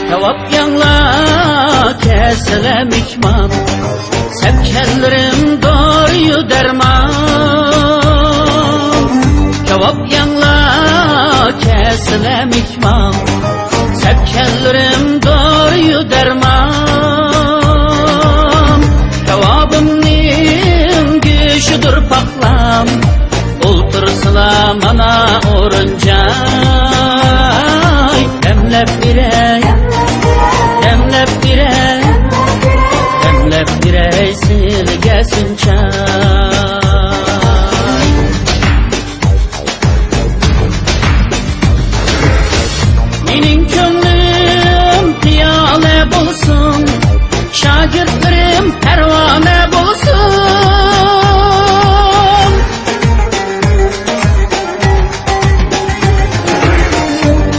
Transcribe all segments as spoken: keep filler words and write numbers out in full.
كاۋاپ يەڭلار كەلسىلە مېھمان، سەپكەنلىرىم دورىيۇ دەرمان. كاۋاپ يەڭلار كەلسىلە مېھمان، سەپكەنلىرىم دورىيۇ دەرمان. كاۋابىمنىڭ گۆشىدۇر پاقلام، ئولتۇرسىلا مانا ئورۇن جاي. دەملەپ بېرەي، دەملەپ بېرەي، دەملەپ بېرەي سىلىگە سۇنچاي. مېنىڭ كۆڭلۈم پىيالە بولسۇن، شاگىرتلىرىم پەرۋانە بولسۇن.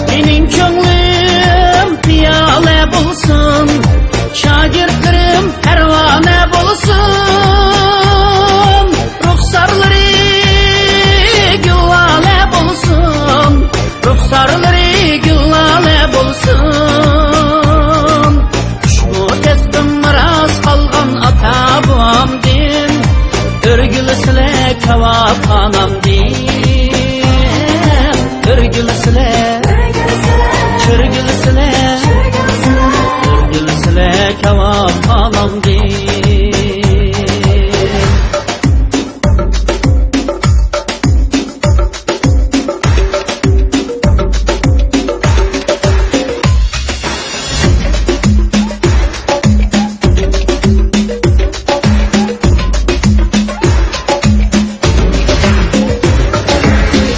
مېنىڭ كۆڭلۈم پىيالە بولسۇن، شاگىرتلىرىم پەرۋانە بولسۇن. رۇخسارلىرى گۈللالە بولسۇن، رۇخسارلىرى گۈللالە بولسۇن. ئۇشبۇ كەسپىم مىراس قالغان ئاتا-بوۋامدىن، ئۆرگىلىسىلە كاۋاپخانامدىن. ئۆرگىلىسىلە، چۆرگىلىسىلە، ئۆرگىلىسىلە كاۋاپخانامدىن.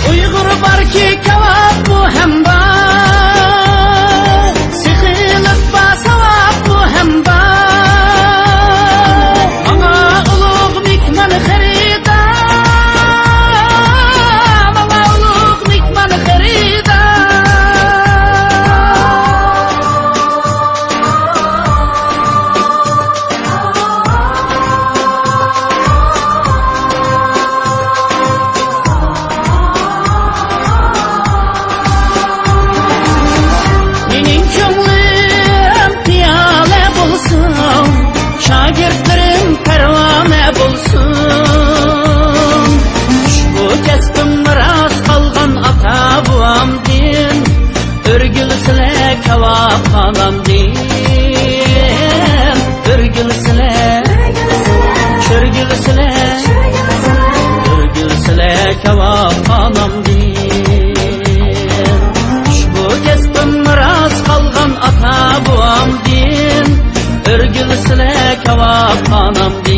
ئۇيغۇر باركى، كاۋاپمۇ ھەم بار، سېخىلىق بار، ساۋابمۇ ھەم بار. ماڭا ئۇلۇغ مېھمان خېرىدار، ماڭا ئۇلۇغ مېھمان خېرىدار. مېنىڭ كۆڭلۈم پىيالە بولسۇن، شاگىرتلىرىم پەرۋانە بولسۇن. ئۇشبۇ كەسپىم مىراس قالغان ئاتا-بوۋامدىن، ئۆرگىلىسىلە كاۋاپخانامدىن. ئۆرگىلىسىلە، چۆرگىلىسىلە، ئۆرگىلىسىلە كاۋاپخانامدىن. ئۇشبۇ كەسپىم مىراس قالغان ئاتا-بوۋامدىن، ئۆرگىلىسىلە كاۋاپخانامدىن.